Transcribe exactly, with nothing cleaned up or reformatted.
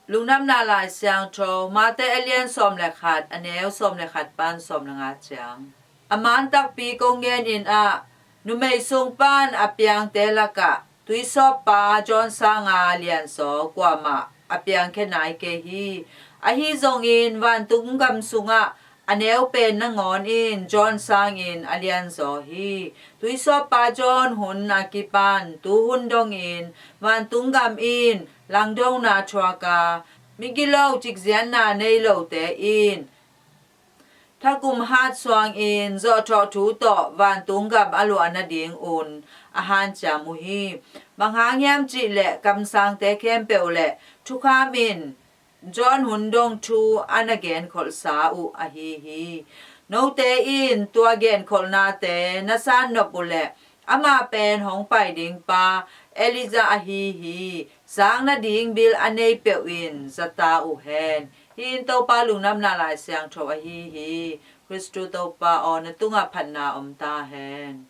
Lungdamna Lai Siangtho Mate a lian sawm le khat, a neu sawm le khat pan sawm le nga ciang. A man takpi kong gen in ah, numei sung pan a piangte lakah tuisawppa John sanga lianzaw kuamah a piangkhia nai kei hi. Ahi zongin vantung gam sungah a neu pen nangawn in John sangin a lianzaw hi. Tuisawppa John hun a kipan tuhun dongin vantung gam in langdona thuak a, migilo cikziatna nei lote in thakum hat suangin zawhthawh thu tawh vantung gam a luah nadingun a hanciam uh hi. Bang hang hiam cih leh kamsangte khempeuh le thukham in John hun dong thu a na genkholhsa uh ahi hi. Note in tua genkholhnate na san nop uh leh, amah pen hong pai ding pa Elijah ahi hi. Sang nading bil a nei peuh in zata uh hen. Hih in Topa Lungdamna Lai Siangtho ahi hi. Khristu Topa aw, na tungah phatna om ta hen.